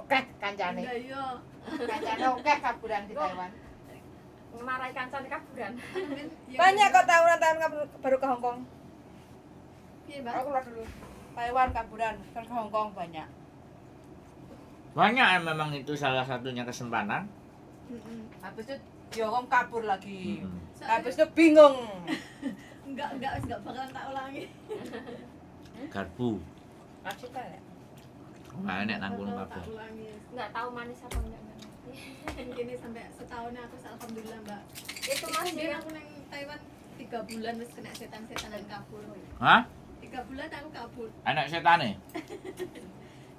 Oke kancane. Lah iya. Kancane oke kaburan di Taiwan. Marai kancane kaburan. Banyak kok tahunan-tahunan baru ke Hong Kong. Piye, Mbak? Aku keluar dulu. Taiwan kaburan, terus ke Hong Kong banyak. Banyak yang memang itu salah satunya kesempatan. Habis itu di Hong Kong kabur lagi. Soalnya Habis itu bingung. Enggak wis enggak bakalan tak ulangi. Garpu. Maksudnya ya? Nggak enak nang kono Bakal kabeh. tak ulangi. Enggak tahu manis apa enggak, enggak ngerti. Ini sampai setahun aku alhamdulillah, Mbak. Itu masih Biyen yang aku nang Taiwan 3 bulan wis kena setan-setanan kabur. Hah? 3 bulan aku kabur. Enak setane?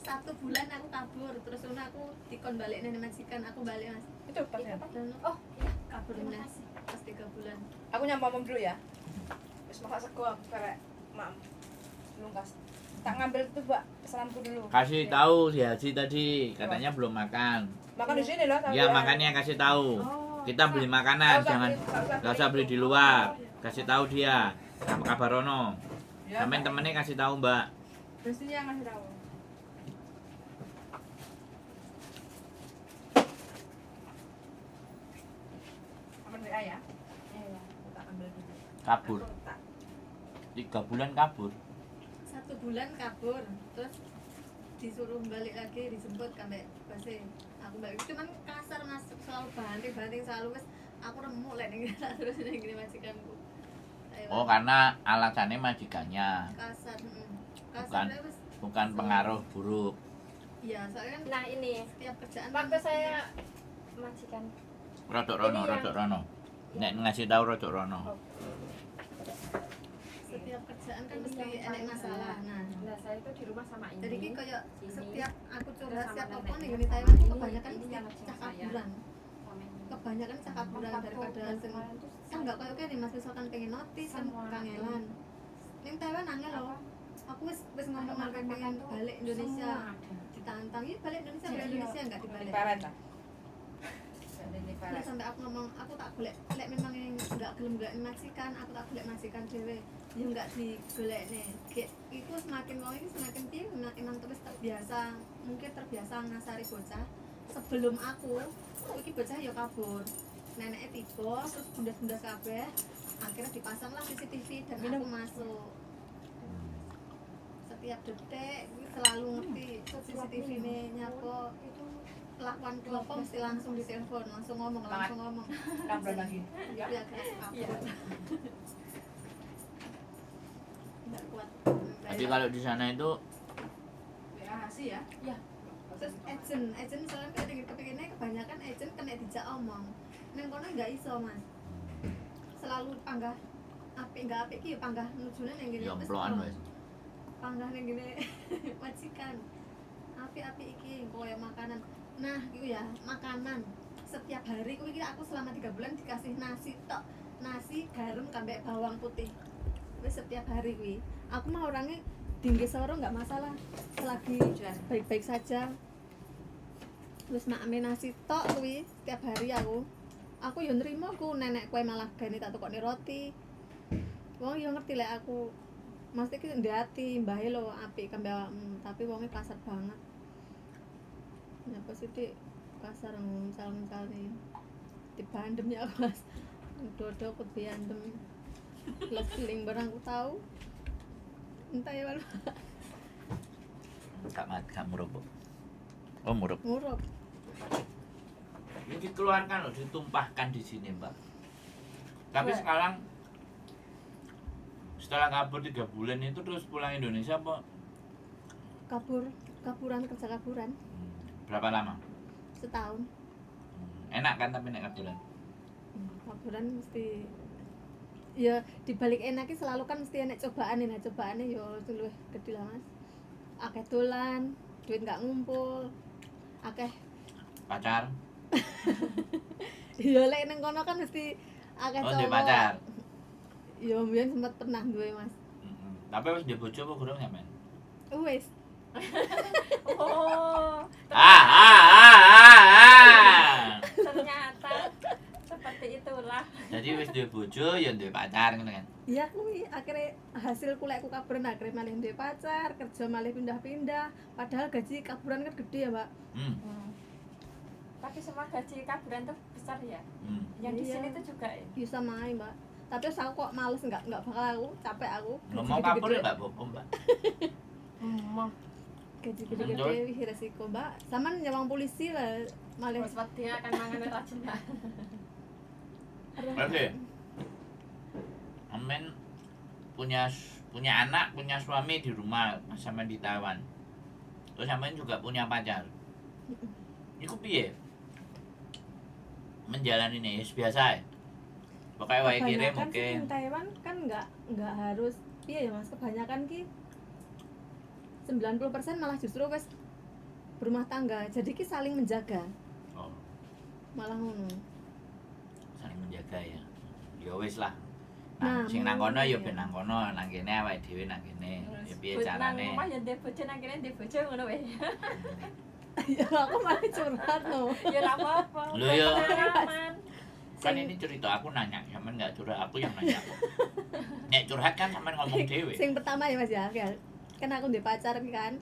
1 bulan aku kabur, terus ngono aku dikon balik nang majikan, aku balik, Mas. Itu pasnya. Dan Oh, iya. kabur Terima meneh kasih. pas 3 bulan. Aku nyampe mom dulu ya. Wis masak sego aku karek mam. Lungkas. Tak ngambil itu, Mbak, pesananku dulu. Kasih tahu si Haji tadi, katanya belum makan. Makan di sini loh. Ya makanya kasih tahu. Oh. Kita beli makanan, Nggak usah jangan beli, nggak usah nggak usah beli di luar. Kasih tahu dia. Sama kabarono. Ya, Sampai temennya kasih tahu, Mbak. Mestinya ngasih tahu. Aman WA ya? Iya. Aku tak ambil dulu. Kabur. Aku tak. 3 bulan kabur. 1 bulan kabur, terus disuruh balik lagi, dijemput sampai base. Aku balik, cuman kasar Mas, selalu banting-banting selalu wis aku remuk lek ning terus ning ngene majikanku. Taiwan. Oh, karena alasannya majikannya, Kasar, heeh. Kasar Bukan. wis. Bukan pengaruh buruk. Iya, soalnya kan Nah, ini setiap kerjaan waktu saya majikan. Rodok rono, Ini yang- rodok rono. Nek ngasih tahu rodok rono. Oh. Setiap kerjaan kan Ini mesti yang enek paling masalah. berat. Nah, Nah, saya itu di rumah sama ini. jadi ki kayak Ini. setiap aku curhat Terus sama setiap apa neneknya. ning ngene Taiwan Ini- kebanyakan ini mesti yang ngajak cah saya. kaburan. Sama ini. Kebanyakan cah kaburan Waktu daripada bulan sing kemarin tuh kan enggak koyo kene Mas, misalkan pengen notis kan Semua kangelan. Ning Taiwan angel lho. Apa? Aku wis wis ngomong Makan aku pengen tuh balik Indonesia. semua ada. Ditantang, "Ih, balik Indonesia, balik Jadi, Indonesia," enggak dibalik. Pelet lah. Ini Terus pelet. sampai aku ngomong, aku tak golek lek memang yang enggak gelem golek majikan, aku tak golek majikan dhewe. Ya enggak digolekne. Gek iku semakin wong iki semakin piye emang, emang terus terbiasa, mungkin terbiasa ngasari bocah. Sebelum aku, iki bocah ya kabur. Neneknya tiba, terus bundas-bundas kabeh. Akhirnya dipasanglah CCTV dan aku masuk. Setiap detik kuwi selalu ngerti CCTV-ne nyapa Itu kelakuan apa mesti langsung ditelepon, langsung ngomong, langsung ngomong. 6 bulan lagi. Ya. Ya, akhirnya kabur. Nggak kuat. Jadi kalau di sana itu WA sih ya. ya. Terus agent, agent soalnya kayak dengan kepinginnya kebanyakan agent kena dijak omong. Neng kono nggak iso, Mas. Selalu panggah apik nggak apik ki ya panggah nujune neng ngene. ya Wis, emplokan tolong. wis. Panggah neng ngene majikan. Apik-apik iki koyo makanan. Nah, iku ya, makanan. Setiap hari kuwi iki aku selama 3 bulan dikasih nasi tok. Nasi, garam, kambek bawang putih. Wis setiap hari kuwi. Aku mah orangnya tinggi soro nggak masalah. Selagi baik-baik saja. Wis makme nasi tok kuwi setiap hari aku. Aku yo nrimo aku nenek kue malah gane tak tukokne roti. Wong yo ngerti lek aku mesti ki ndek ati mbahe lho apik kambe awakmu, tapi wonge kasar banget. Nyapa sih Dik? Kasar nguncal-nguncal nih. Dibandem ya aku Mas. Dodo aku diandem. Les keling barang aku tahu. Entah ya Pak. Gak mat, gak murup. Bu. Oh, murup. Murup. Ini dikeluarkan loh, ditumpahkan di sini, Mbak. Tapi Mbak. sekarang setelah kabur 3 bulan itu terus pulang Indonesia apa? Kabur, kaburan kerja kaburan Berapa lama? setahun. Enak kan tapi nek kaburan. Kaburan mesti ya dibalik enaknya selalu kan mesti enek cobaan, nah cobaannya yo luwih gede lah Mas. Akeh dolan, duit nggak ngumpul. Akeh Pacar? ya lek nang kono kan mesti akeh Oh, duwe cowok. pacar. Ya mbiyen sempat pernah duwe Mas. Tapi wis duwe bojo apa durung sampean? Wis. Oh, Ah ah ah ah. ternyata seperti itulah. Jadi wis duwe bojo ya duwe pacar ngono kan. Iya kuwi akhirnya hasil kulekku kaburan, akhirnya malah duwe pacar, kerja malah pindah-pindah, padahal gaji kaburan kan gede ya, Mbak. Tapi semua gaji kaburan tuh besar ya. Yang di sini tuh juga ya. Bisa main, Mbak. Tapi terus aku kok males, nggak bakal aku, capek aku. Gaji Ngomong kabur gede-gede. ya nggak apa-apa, Mbak. Mau Gaji gede-gede wih resiko, Mbak. Sama nyawang polisi lah malah. bos wedi akan mangan rajin, Mbak. Oke. Amin punya punya anak, punya suami di rumah sama di Taiwan. Terus sampean juga punya pacar. Iku piye? Menjalani ini ya biasa ya. Pokoknya wae kirim, Kebanyakan oke. sih di Taiwan kan nggak harus iya ya Mas, kebanyakan ki 90% malah justru wes berumah tangga, jadi ki saling menjaga. Oh, Malah ngono. Saling menjaga ya. Ya wis lah. Nah, Nah, sing nang kono ya iya. ben nang kono, nang kene awake dhewe nang kene. Ya piye Nang carane? omah ya ndek bojo, nang kene ndek bojo ngono wae. Ya aku malah curhat no. Ya ora apa-apa. Lho, ya. Pengalaman. Kan ini cerita aku nanya, sampean nggak curhat, aku yang nanya kok. Nek curhat kan sampean ngomong dhewe. Sing pertama ya Mas ya, ya. Kan aku ndek pacar kan.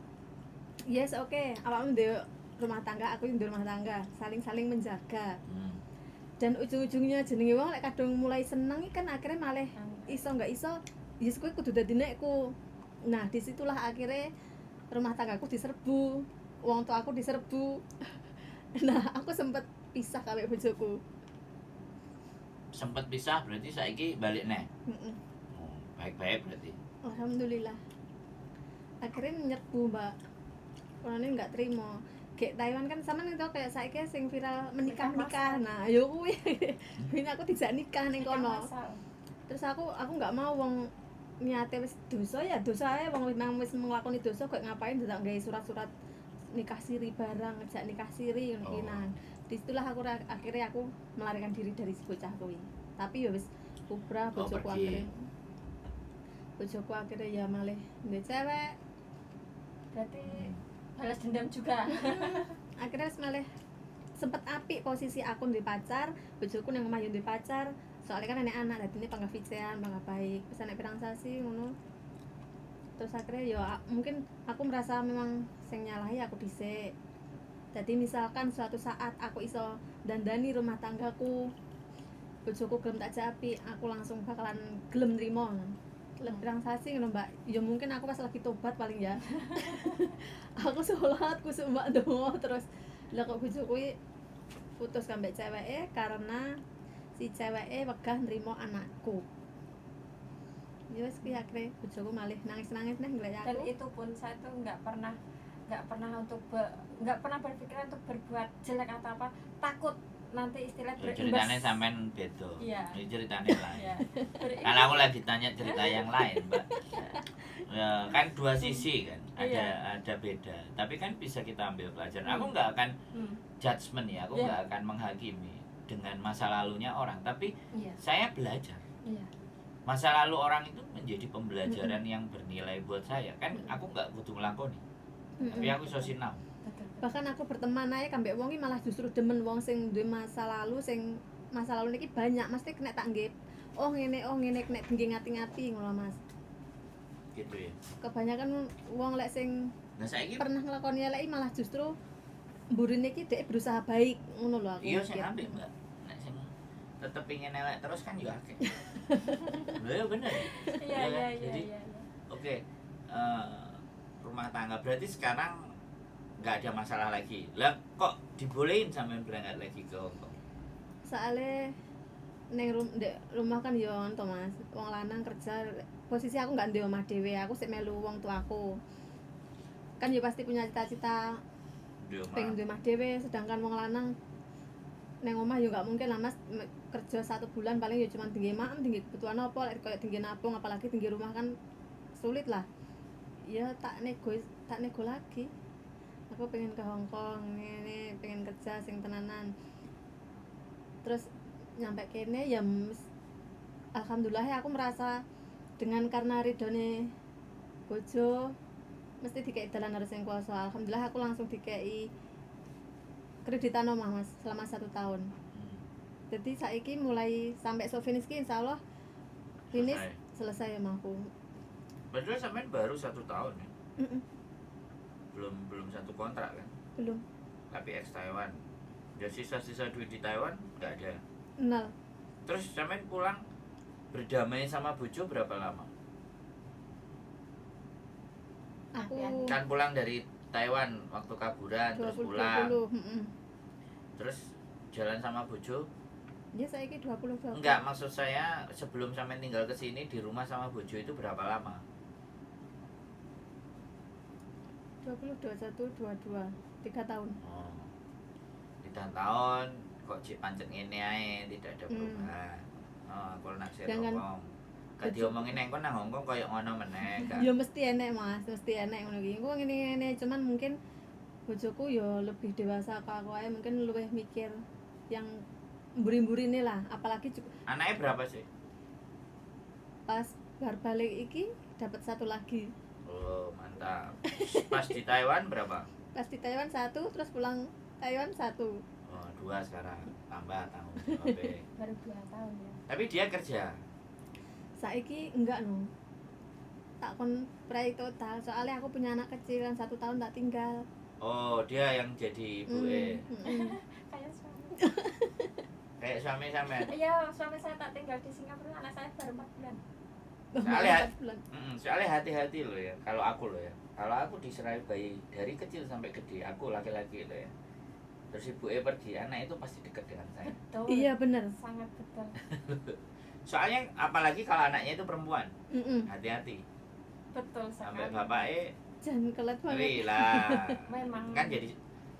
Yes, oke, awakmu ndek rumah tangga, aku ndek rumah tangga, saling-saling menjaga. Dan ujung-ujungnya jenenge wong lek kadung mulai seneng kan akhirnya malah iso nggak iso yes kowe kudu dadi nekku. Nah, disitulah akhirnya rumah tanggaku diserbu, wong tua aku diserbu. Nah, aku sempet pisah karo bojoku. Sempet pisah berarti saiki balik neh. Mm-mm. Oh, baik-baik berarti. Alhamdulillah. Akhirnya nyerbu, Mbak. Orangnya nggak terima. Kayak Taiwan kan sama nih tau kayak saiki sing viral menikah menikah. Nah, yo kuwi. Ini aku tidak nikah ning kono. Masal. Terus aku nggak mau, wong niate wis dosa ya dosa ae, wong memang wis nglakoni dosa kok ngapain dadak gawe surat-surat nikah siri barang, ngejak nikah siri ngono ki. Oh. Nah, disitulah aku akhirnya aku melarikan diri dari si bocah kuwi. Tapi ya wis kubra Oh, bojoku. pergi. Akhirnya bojoku akhirnya ya malih ndek cewek. Berarti balas dendam juga. Akhirnya wis malih sempet apik posisi aku ndek pacar, bojoku nang omah yo ndek pacar, soalnya kan enek anak, dadine panggah vicean, panggah baik, wis enek pirang sasi ngono. Terus akhirnya ya mungkin aku merasa memang sing nyalahi aku dhisik. Jadi misalkan suatu saat aku iso dandani rumah tanggaku, bojoku gelem tak jak apik, aku langsung bakalan gelem nrimo. Gelem pirang sasi ngono, Mbak. Ya mungkin aku pas lagi tobat paling ya, aku sholat kusuk, Mbak, dongo terus. Lah kok bojoku iki putus kambek ceweke karena si ceweke wegah nrimo anakku. Ya wis kuwi, akhirnya bojoku malih nangis-nangis neh nglek Dan aku. itu pun saya tuh nggak pernah untuk nggak pernah berpikiran untuk berbuat jelek atau apa, takut nanti istilah Ya, ceritanya sampean beda. Iya. Ini ceritanya lain. Iya. Berimbas. Karena aku lagi tanya cerita yang lain, Mbak. Ya, kan dua sisi kan, ada ada beda. Tapi kan bisa kita ambil pelajaran. Aku nggak akan judgement ya, aku nggak akan menghakimi dengan masa lalunya orang. Tapi saya belajar. Masa lalu orang itu menjadi pembelajaran yang bernilai buat saya. Kan aku nggak kudu ngelakoni, tapi aku iso sinau. Betul, betul. Bahkan aku berteman aja kambek wong iki malah justru demen wong sing duwe masa lalu, sing masa lalu niki banyak mesti kena tak nggih, oh ngene, oh ngene, kena tinggi ngati-ngati ngono, Mas. Gitu ya. Kebanyakan wong lek sing Nah, saiki pernah nglakoni elek malah justru mburine iki dhek berusaha baik ngono lho aku iya, sing mikir. apik, Mbak. Nek sing tetep pengen elek terus kan ya akeh. Lho ya bener. Iya, Iya kan? iya, Jadi, iya, iya. oke, rumah tangga berarti sekarang nggak ada masalah lagi. Lah kok dibolehin sampean berangkat lagi ke Hongkong? Soalnya neng ndek rumah kan yo to Mas, wong lanang kerja, posisi aku nggak ndek omah dhewe, aku sik melu wong tuaku. Kan yo pasti punya cita-cita Di rumah. pengen duwe omah dhewe, sedangkan wong lanang neng omah yo nggak mungkin lah Mas, kerja satu bulan paling yo cuma tinggi maem, tinggi kebutuhan apa, lek koyo tinggi nabung apalagi tinggi rumah kan sulit lah. Ya tak nego, tak nego lagi, aku pengen ke Hongkong ini, pengen kerja sing tenanan. Terus nyampe kene ya alhamdulillah ya aku merasa dengan karena ridone bojo mesti dikei dalan harus yang kuasa. Alhamdulillah aku langsung dikei kreditan omah Mas selama satu tahun. Jadi saiki mulai sampai so finish ki insyaallah finish Selesai. selesai omahku. Padahal sampean baru 1 tahun ya. Belum belum satu kontrak kan. Belum. Tapi ex Taiwan. Ya sisa-sisa duit di Taiwan nggak ada. Nol. Terus sampean pulang berdamai sama bojo berapa lama? Aku Kan pulang dari Taiwan waktu kaburan terus 20 pulang. 20, heeh. Terus jalan sama bojo? Ya saiki 20 20. Enggak, maksud saya sebelum sampean tinggal ke sini di rumah sama bojo itu berapa lama? 20 21 22 3 tahun. Oh. 3 tahun kok cik pancet ngene ae, tidak ada perubahan. Oh, aku naksir Jangan. Hongkong. Gak diomongin neng kon nang Hongkong koyo ngono meneh, gak. Ya mesti enek Mas, mesti enek ngono iki. Engko ngene-ngene cuman mungkin bojoku ya lebih dewasa ke aku ae, mungkin luwih mikir yang mburi-mburine lah, apalagi Anaknya berapa sih? Pas bar balik iki dapat satu lagi. Oh, mantap. Pas di Taiwan berapa? Pas di Taiwan satu, terus pulang Taiwan satu. Oh, dua sekarang. Tambah tanggung jawabnya. Baru 2 tahun ya. Tapi dia kerja. Saiki enggak no. Tak kon prei total, soalnya aku punya anak kecil yang 1 tahun tak tinggal. Oh, dia yang jadi ibu Kayak suami. Kayak suami sampean. Iya, suami saya tak tinggal di Singapura, anak saya baru 4 bulan. Soalnya- 4 bulan. Soalnya hati-hati loh ya. Kalau aku loh ya. Kalau aku diserai bayi dari kecil sampai gede, aku laki-laki loh ya. Terus ibu pergi, anak itu pasti dekat dengan saya. Betul. Iya bener. Sangat betul. Soalnya apalagi kalau anaknya itu perempuan, hati-hati. Betul Sampai sekali. bapaknya Jangan kelet banget. ngeri lah. Memang. Kan jadi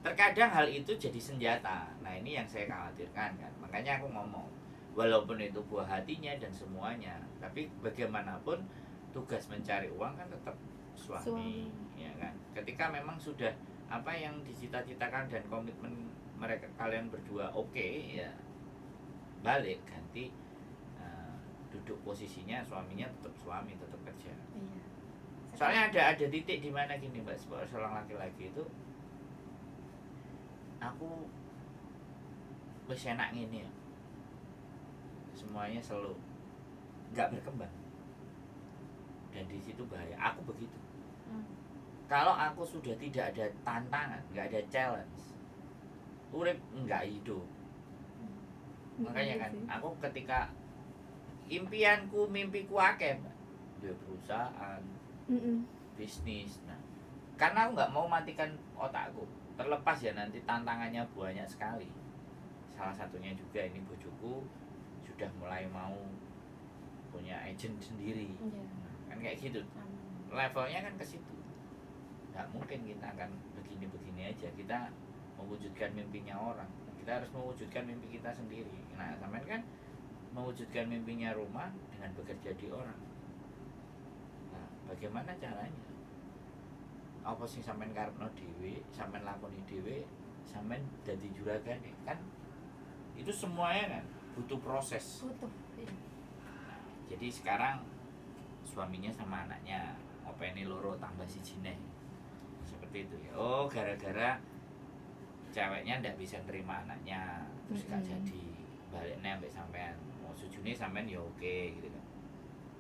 terkadang hal itu jadi senjata. Nah, ini yang saya khawatirkan kan. Makanya aku ngomong, walaupun itu buah hatinya dan semuanya, tapi bagaimanapun tugas mencari uang kan tetap suami, Suami. ya kan. Ketika memang sudah apa yang dicita-citakan dan komitmen mereka kalian berdua oke ya, balik ganti duduk posisinya suaminya tetap suami, tetap kerja. Iya. Soalnya ada titik di mana gini Mbak, seorang laki-laki itu aku wis enak ngene ya. Semuanya selalu nggak berkembang. Dan di situ bahaya. Aku begitu. Kalau aku sudah tidak ada tantangan, nggak ada challenge, urip nggak hidup. Makanya Iya kan, sih. aku ketika impianku, mimpiku akeh, Mbak. Duwe perusahaan, bisnis. Nah, karena aku nggak mau matikan otakku. Terlepas ya nanti tantangannya banyak sekali. Salah satunya juga ini bojoku sudah mulai mau punya agent sendiri. Iya. Nah, kan kayak gitu. Amin. Levelnya kan ke situ. Nggak mungkin kita akan begini-begini aja. Kita mewujudkan mimpinya orang. Kita harus mewujudkan mimpi kita sendiri. Nah, sampean kan mewujudkan mimpinya rumah dengan bekerja di orang. Nah, bagaimana caranya? Apa sih sampean karepno dhewe, sampean lakoni dhewe, sampean dadi juragane kan? Itu semuanya kan butuh proses. Butuh. Iya. Jadi sekarang suaminya sama anaknya ngopeni loro tambah siji neh. Seperti itu ya. Oh, gara-gara ceweknya ndak bisa nerima anaknya, terus gak jadi balik neh ambek sampean. Mau sujune sampean ya oke gitu kan.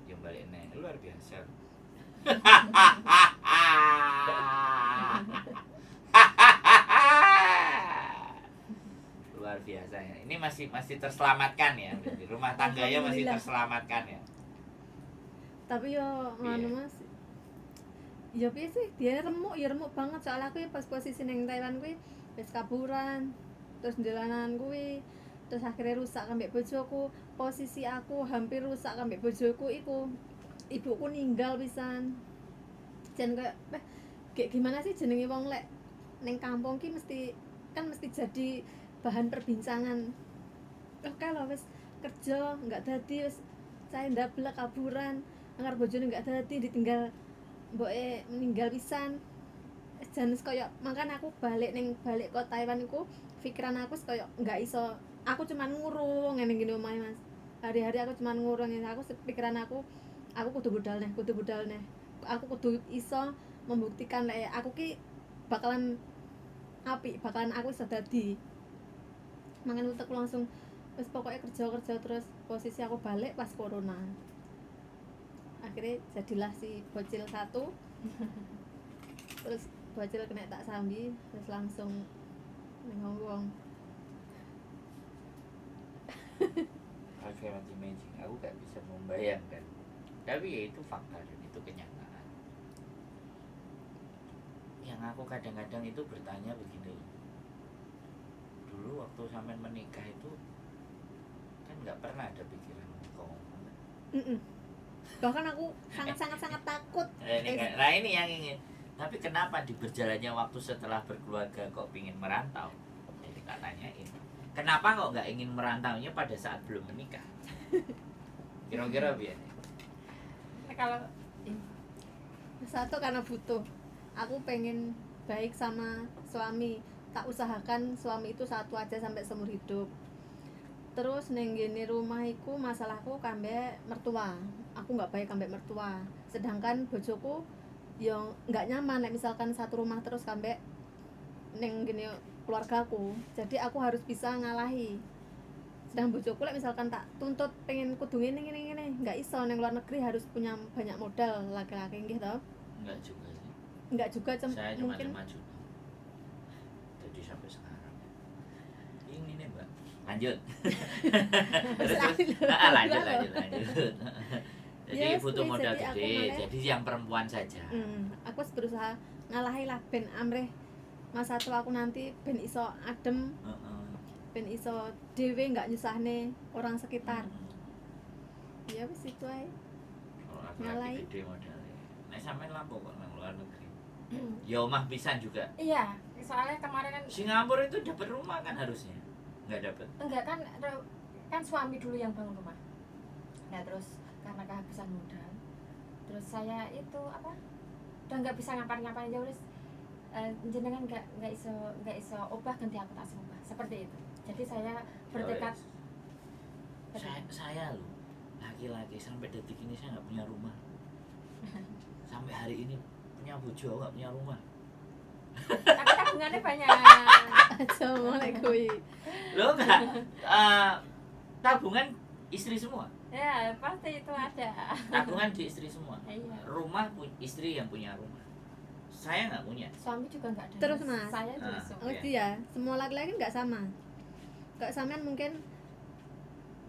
Ya balik neh luar biasa. Luar biasa ya. Ini masih masih terselamatkan ya. Berarti rumah tangganya masih Alhamdulillah. terselamatkan ya. Tapi yo ngono Iya. Mas. Ya piye sih, dia remuk ya remuk banget soalnya aku ya pas posisi neng Taiwan kuwi wis kaburan, terus jalanan kuwi, terus akhirnya rusak ambek bojoku. Posisi aku hampir rusak ambek bojoku iku. Ibuku ninggal pisan. Jan kayak kayak gimana sih jenenge wong lek neng kampung ki mesti kan mesti jadi bahan perbincangan. Oke loh wis kerja nggak dadi wis saya ndablek kaburan anggar bojone nggak dadi ditinggal mboke meninggal pisan. Jan wis koyo mangkan aku balik ning balik ke Taiwan iku pikiran aku wis koyo nggak iso, aku cuman ngurung ngene gini omahe Mas. Hari-hari aku cuman ngurung ngene, aku pikiran aku kudu budal neh, kudu budal neh, aku kudu iso membuktikan lek aku ki bakalan apik, bakalan aku iso dadi. Mangan utekku langsung Terus pokoknya kerja-kerja terus, posisi aku balik pas corona. Akhirnya jadilah si bocil satu. Terus bocil kena tak sambi, terus langsung ning Hongkong. I cannot imagine, aku gak bisa membayangkan. Tapi ya itu fakta dan itu kenyataan. Yang aku kadang-kadang itu bertanya begini loh. Dulu waktu sampean menikah itu kan nggak pernah ada pikiran ke Hongkong. Bahkan aku sangat sangat sangat takut. Ini nah ini yang ingin. Tapi kenapa di berjalannya waktu setelah berkeluarga kok pingin merantau? Jadi tak tanyain. Kenapa kok nggak ingin merantaunya pada saat belum menikah? Kira-kira biar. Nah, kalau Satu karena butuh. Aku pengen baik sama suami. Tak usahakan suami itu satu aja sampai seumur hidup. Terus neng gini rumah iku masalahku kambek mertua. Aku nggak baik kambek mertua. Sedangkan bojoku yang nggak nyaman nek misalkan satu rumah terus kambek neng gini keluargaku. Jadi aku harus bisa ngalahi. Sedang bojoku lek misalkan tak tuntut pengen kudu ngene ngene ngene, nggak iso. Neng luar negeri harus punya banyak modal laki-laki gitu. Enggak juga sih. Nggak juga Saya cuma mungkin 5 juta. Jadi sampai sekarang. Ini nih, Mbak. Lanjut. Terus, terus. Ah, lanjut, lanjut, lanjut. Jadi Yes, butuh wis, modal jadi aku gede. Jadi yang perempuan saja. Aku berusaha ngalahi lah ben amrih mas satu aku nanti ben iso adem, ben iso dhewe nggak nyusahne orang sekitar. Ya wis itu ae. Kalau laki-laki Ngalahi. gede modalnya. Nek sampean lapo kok nang luar negeri? Ya omah pisan juga. Iya, soalnya kemarin kan Singapura itu dapat rumah kan harusnya. Nggak dapat. Enggak kan, kan suami dulu yang bangun rumah. Nah terus karena kehabisan modal, terus saya itu apa udah nggak bisa ngapain-ngapain, ya wis, jenengan nggak iso obah, ganti aku tak obah, seperti itu. Jadi saya bertekad. Oh, saya loh laki-laki sampai detik ini saya nggak punya rumah. Sampai hari ini punya bojo aku nggak punya rumah. Tapi tabungannya banyak. Aja mulai kuwi. Lo nggak, tabungan istri semua. Ya pasti itu ada. Tabungan di istri semua. Iya. Rumah istri yang punya rumah. Saya nggak punya. Suami juga nggak ada. Terus, Mas. Saya juga Ah. suami. Oh iya, semua laki-laki nggak sama. Kayak sampean mungkin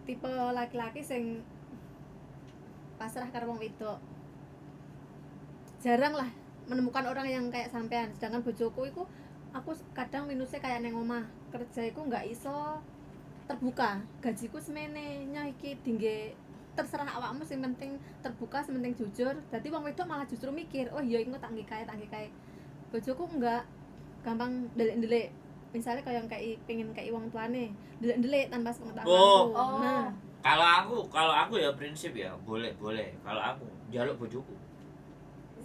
tipe laki-laki sing pasrah karo wong wedok. Jarang lah menemukan orang yang kayak sampean. Sedangkan bojoku iku aku kadang minusnya kayak neng omah, kerja iku nggak iso terbuka. Gajiku semene, nyoh iki dingge terserah awakmu, sing penting terbuka, sing penting jujur. Dadi wong wedok malah justru mikir, oh iya engko tak nggih kae, tak nggih kae. Bojoku enggak, gampang ndelik-ndelik. Misalnya kayak kayak pengen kayak wong tuane, ndelik-ndelik tanpa sepengetahuanku. Oh. Oh. Nah, Kalau aku ya prinsip ya boleh boleh. Kalau aku jaluk bojoku.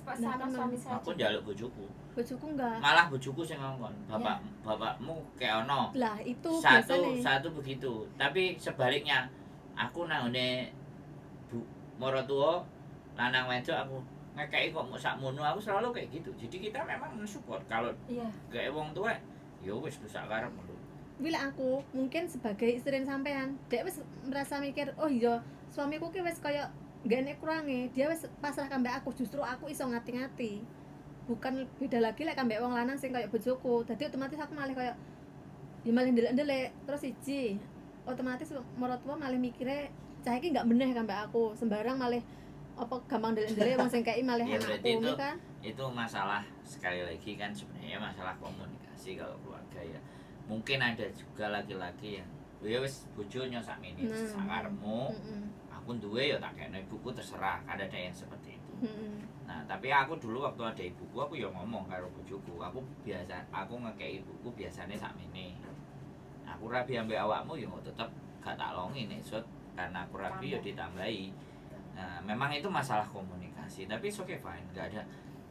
Nah, Sama teman. suami saya Aku juga. jaluk bojoku. Bojoku enggak. Malah bojoku sing ngongkon. Bapak bapakmu keono. Lah itu Satu biasanya. satu begitu. Tapi sebaliknya aku nang bu morotuo lanang wedok aku ngekei kok mau sakmono, aku selalu kayak gitu. Jadi kita memang mensupport kalau kayak wong tua ya wis sak karepmu lho. Bila aku mungkin sebagai istri sampean, dek wis merasa mikir, oh iya suamiku ki wis kaya gak enek kurange, dia wis pasrah kambek aku, justru aku iso ngati-ngati. Bukan beda lagi lek kambek wong lanang sing kaya bojoku. Dadi otomatis aku malah kaya ya malah ndelek-ndelek. Terus siji, otomatis maratuwa malah mikire cah iki nggak beneh kambek aku, sembarang malah apa gampang ndelek-ndelek wong sing kei malah Ya, berarti anakku kan. itu masalah sekali lagi kan sebenarnya masalah komunikasi kalau keluarga ya. Mungkin ada juga laki-laki yang ya wis bojonya sakmene Nah. sakarepmu, aku duwe ya tak kene ibuku terserah, kan ada yang seperti itu. Nah, tapi aku dulu waktu ada ibuku aku ya ngomong karo bojoku, aku biasa aku ngekei ibuku biasanya sakmene. Aku rabi ambek awakmu ya tetep gak tak longi nek sut karena aku rabi ya ditambahi. Nah, memang itu masalah komunikasi, tapi it's okay fine, nggak ada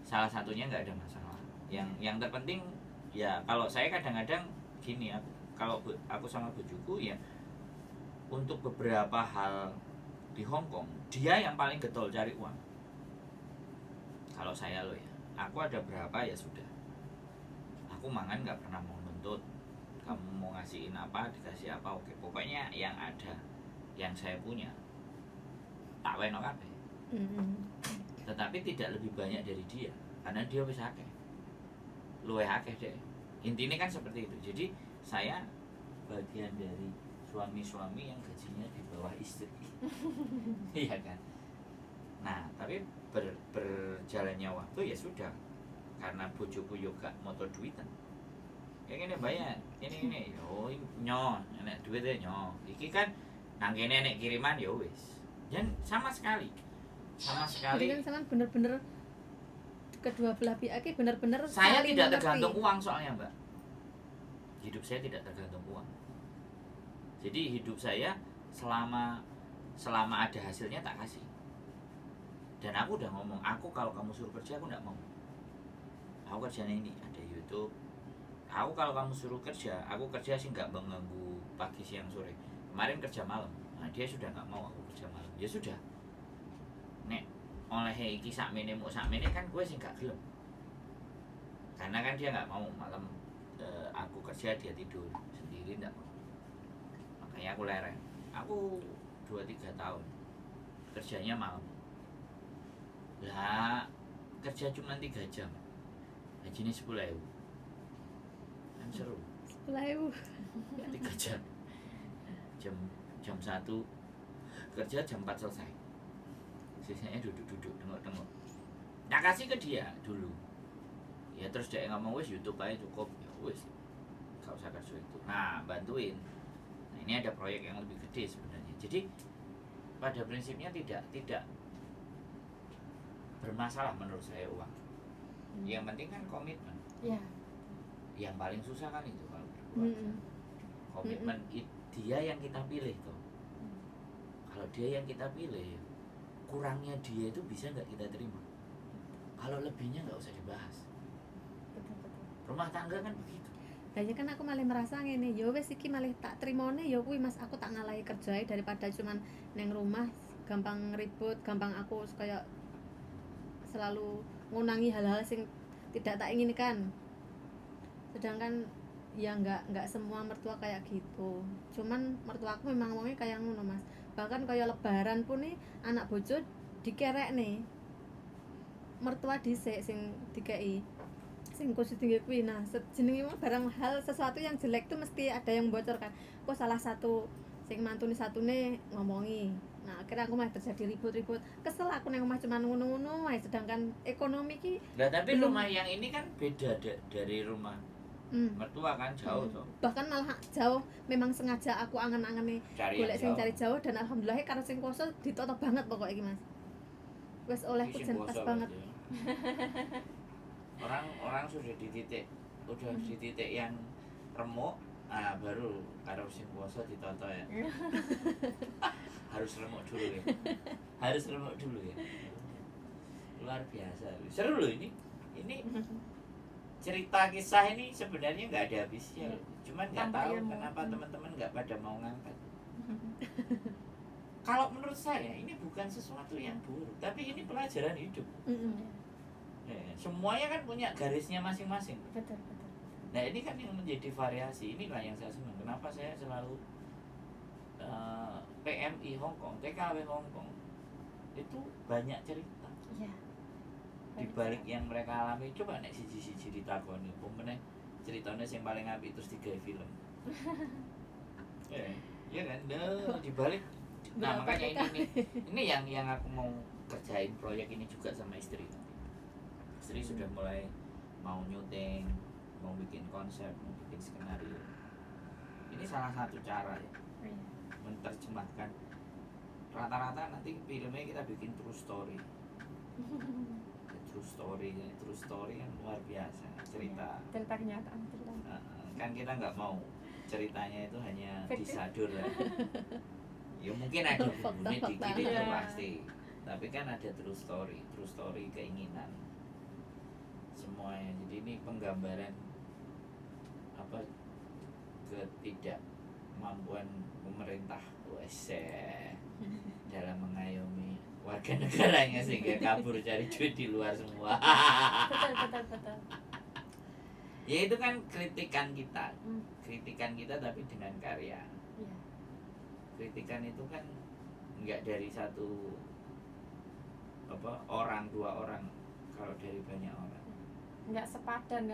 salah satunya, nggak ada masalah. Yang terpenting ya kalau saya kadang-kadang gini, aku kalau aku sama bojoku ya untuk beberapa hal di Hong Kong dia yang paling getol cari uang. Kalau saya loh ya, aku ada berapa ya sudah. Aku mangan nggak pernah mau nuntut. Kamu mau ngasih dikasihin apa, dikasih apa, oke. Pokoknya yang ada, yang saya punya, tak weno kabeh. Tetapi tidak lebih banyak dari dia, karena dia wis akeh. Luwih akeh deh. Intinya kan seperti itu. Jadi saya bagian dari suami-suami yang gajinya di bawah istri. Iya kan? Nah, tapi berjalannya waktu ya sudah. Karena bojoku yo gak moto duitan. Ya ngene bayar, ini ini yo nyo, nek duit nyo. Iki kan nang kene nek kiriman yo wis. Dan sama sekali. Sama sekali. Jadi kan sampean bener-bener kedua belah pihak iki bener-bener saya saling tidak mengerti. Tergantung uang soalnya, Mbak. Hidup saya tidak tergantung uang. Jadi hidup saya selama selama ada hasilnya tak kasih. Dan aku udah ngomong, aku kalau kamu suruh kerja aku nggak mau. Aku kerjanya ini ada YouTube. Aku kalau kamu suruh kerja, aku kerja sih nggak mengganggu pagi siang sore. Kemarin kerja malam, nah dia sudah nggak mau aku kerja malam. Ya sudah. Nek oleh iki sakmene muk sakmene kan gue sih nggak gelem. Karena kan dia nggak mau malam, aku kerja dia tidur sendiri, nggak mau. Makanya aku leren. Aku 2-3 tahun kerjanya malam. Lah kerja cuma 3 jam, gajinya 10.000, kan seru. 10.000. 3 jam, jam jam 1 kerja, jam 4 selesai, sisanya duduk-duduk tengok-tengok. Nah, kasih ke dia dulu ya, terus dia ngomong wis YouTube aja cukup, ya wis gak usah kerja itu. Nah, bantuin. Nah, ini ada proyek yang lebih gede sebenarnya. Jadi pada prinsipnya tidak tidak bermasalah menurut saya uang. Yang penting kan komitmen. Yang paling susah kan itu kalau berkeluarga, komitmen. Dia yang kita pilih tuh. Kalau dia yang kita pilih, kurangnya dia itu bisa nggak kita terima. Kalau lebihnya nggak usah dibahas. Betul betul. Rumah tangga kan begitu. Lah ya kan aku malah merasa ngene, ya wis iki malah tak trimone ya kuwi, Mas, aku tak ngalahi kerjae daripada cuman neng rumah gampang ribut, gampang aku kayak selalu ngunangi hal-hal sing tidak tak inginkan. Sedangkan ya nggak semua mertua kayak gitu. Cuman mertuaku memang wongnya kayak ngono, Mas. Bahkan kayak lebaran pun nih anak bojo dikerek nih. Mertua dhisik sing dikei, sing khusus tinggi kuwi. Nah, jenenge mah barang hal sesuatu yang jelek tuh mesti ada yang bocor kan. Kok salah satu sing mantune satune ngomongi. Nah, akhirnya aku malah terjadi ribut-ribut. Kesel aku neng omah cuman ngono-ngono wae, sedangkan ekonomi ki Nah, tapi Belum. rumah yang ini kan beda dari rumah mertua kan jauh tuh. Bahkan malah jauh, memang sengaja aku angen-angene Cari golek yang sing jauh. cari jauh, dan alhamdulillah karena sing kuasa ditoto banget pokoknya iki, Mas. Wes olehku Ini sing jan pas kuasa banget. berarti ya. Orang orang sudah di titik, udah di titik yang remuk, ah baru karo sing kuasa ditoto ya. Harus remuk dulu ya. Harus remuk dulu ya. Luar biasa. Seru loh ini. Ini cerita kisah ini sebenarnya nggak ada habisnya loh. Cuman nggak Tanpa tahu ilmu. kenapa teman-teman nggak pada mau ngangkat. Kalau menurut saya ini bukan sesuatu yang buruk, tapi ini pelajaran hidup. Ya, semuanya kan punya garisnya masing-masing. Betul betul. Nah, ini kan yang menjadi variasi. Inilah yang saya senang. Kenapa saya selalu PMI Hong Kong, TKW Hong Kong itu banyak cerita di balik yang mereka alami. Coba nek siji-siji ditakoni, apa meneh ceritanya yang paling apik terus digawe film. Ya, iya kan? Nah, di balik. Nah, Berapa makanya ini nih, ini yang aku mau kerjain proyek ini juga sama istri nanti. Istri sudah mulai mau nyuting, mau bikin konsep, mau bikin skenario. Ini salah satu cara ya menerjemahkan. Rata-rata nanti filmnya kita bikin true story. Ya, true story, ya, true story kan luar biasa cerita. Cerita kenyataan, cerita. Kan kita nggak mau ceritanya itu hanya Fiktif. Disadur lah. Ya mungkin ada bumbunya dikit Fakta-fakta. itu pasti. Tapi kan ada true story keinginan semuanya. Jadi ini penggambaran apa ketidakmampuan pemerintah USA dalam mengayomi warga negaranya sehingga kabur cari duit di luar semua. Betul betul betul. Ya itu kan kritikan kita. Kritikan kita tapi dengan karya. Kritikan itu kan nggak dari satu apa orang, dua orang, kalau dari banyak orang. Nggak sepadan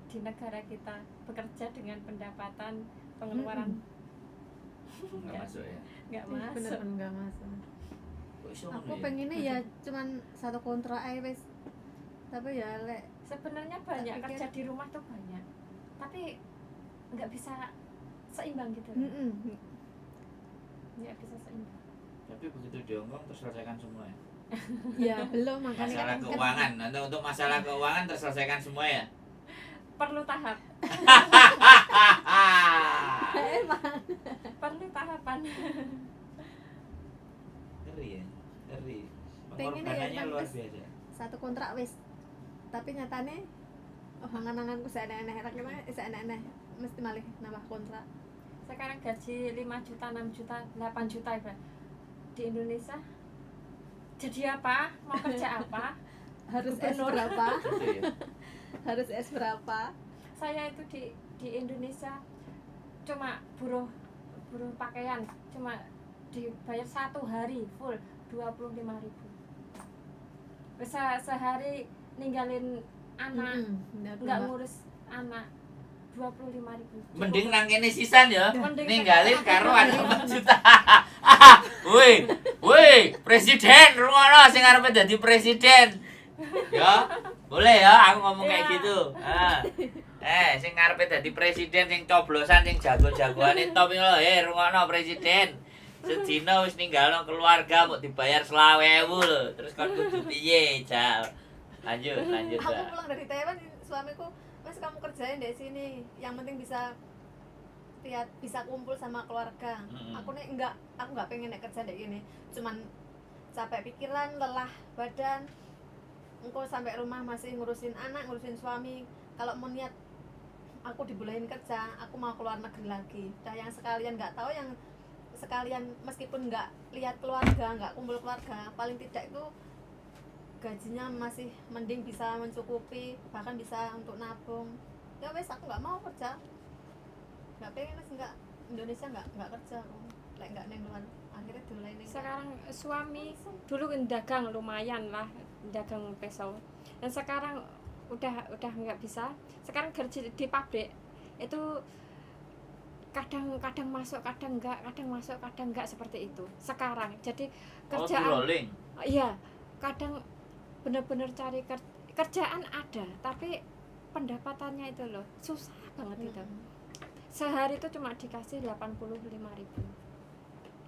di negara kita bekerja dengan pendapatan pengeluaran. Nggak masuk ya. Nggak Ih, masuk. Bener-bener nggak masuk. Kok iso Aku ngono ya? pengennya ya cuman satu kontrak aja wis. Tapi ya lek Sebenarnya banyak Tak pikir- kerja di rumah tuh banyak, tapi nggak bisa seimbang gitu. Nggak bisa seimbang. Tapi begitu di Hongkong terselesaikan semua ya? Ya belum, makanya Masalah kan keuangan, nanti untuk masalah keuangan terselesaikan semua ya. Perlu tahap, Emang. perlu tahapan. Ngeri ya, ngeri. Pengennya ya, Pengorbanannya emang luar wis. biasa. Satu kontrak wis. Tapi nyatane oh angan-anganku seeneh-eneh, seeneh-eneh mesti malih nambah kontrak. Sekarang gaji 5 juta, 6 juta, 8 juta ibarat. Di Indonesia jadi apa? Mau kerja apa? Harus S Gubernur. berapa? Gitu ya. Harus S berapa? Saya itu di Indonesia cuma buruh buruh pakaian, cuma dibayar satu hari full 25.000. Bisa sehari ninggalin anak, nggak ngurus anak 25.000. Mending nang kene sisan ya. Mending Ninggalin karo ada 4 juta. Woi, woi, presiden, rungono sing arepe dadi presiden. Ya, boleh ya aku ngomong kayak gitu. Ah. Sing ngarepe dadi presiden sing coblosan sing jago-jagoane top iki lho, rungono presiden. Sedina wis ninggalno keluarga mau dibayar 25.000 lho. Terus kon kudu piye, Jal? Lanjut, lanjut, Aku Mbak. pulang dari Taiwan, suamiku, "Mas, kamu kerjain di sini, yang penting bisa lihat, bisa kumpul sama keluarga." Aku nih enggak, aku enggak pengen nek kerja di gini. Cuman capek pikiran, lelah badan. Engko sampai rumah masih ngurusin anak, ngurusin suami. Kalau mau niat aku dibolehin kerja, aku mau keluar negeri lagi. Dah yang sekalian nggak tahu, yang sekalian meskipun nggak lihat keluarga, nggak kumpul keluarga, paling tidak itu gajinya masih mending bisa mencukupi, bahkan bisa untuk nabung. Ya wes, aku nggak mau kerja, nggak pengen wes, nggak Indonesia nggak kerja aku, lek nggak neng luar. Akhirnya dulai neng. Sekarang suami dulu dagang lumayan lah, dagang peso, dan sekarang udah nggak bisa. Sekarang kerja di pabrik itu kadang-kadang masuk, kadang enggak, kadang masuk, kadang enggak, seperti itu sekarang. Jadi Oh, kerjaan rolling. Iya, kadang bener-bener cari kerjaan ada, tapi pendapatannya itu loh susah banget itu. Sehari itu cuma dikasih 85.000.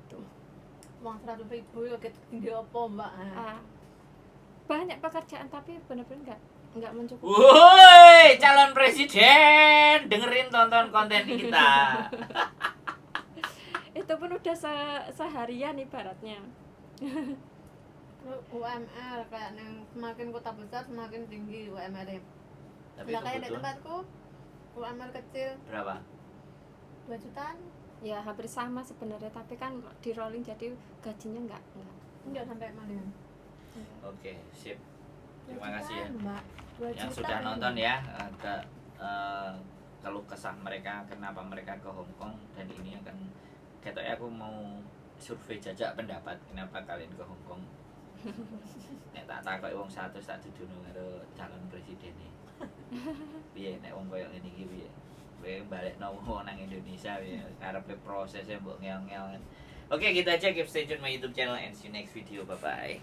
Itu. Uang 100.000 ya tinggi apa, Mbak? Ah, banyak pekerjaan tapi bener-bener nggak mencukupi. Woi, calon presiden, dengerin tonton konten kita. Itu pun udah seharian ibaratnya. UMR kayak neng semakin kota besar semakin tinggi UMR-nya. Tapi Nah, kayak di kebutuhan tempatku UMR kecil berapa? 2 jutaan. Ya hampir sama sebenarnya, tapi kan di rolling jadi gajinya nggak. Enggak sampai maling. Oke, sip. Terima kasih ya. Mbak. 2 Yang juta sudah ini. nonton ya ke keluh kesah mereka kenapa mereka ke Hong Kong, dan ini akan katanya aku mau survei jajak pendapat kenapa kalian ke Hong Kong. Nek tak takoki wong 100 tak duduhno karo calon presiden e. Piye nek wong koyo ngene iki piye? Kowe balekno wong nang Indonesia piye? Karepe prosesnya mbok ngel-ngel kan. Oke, gitu aja, keep stay tune my YouTube channel and see you next video. Bye bye.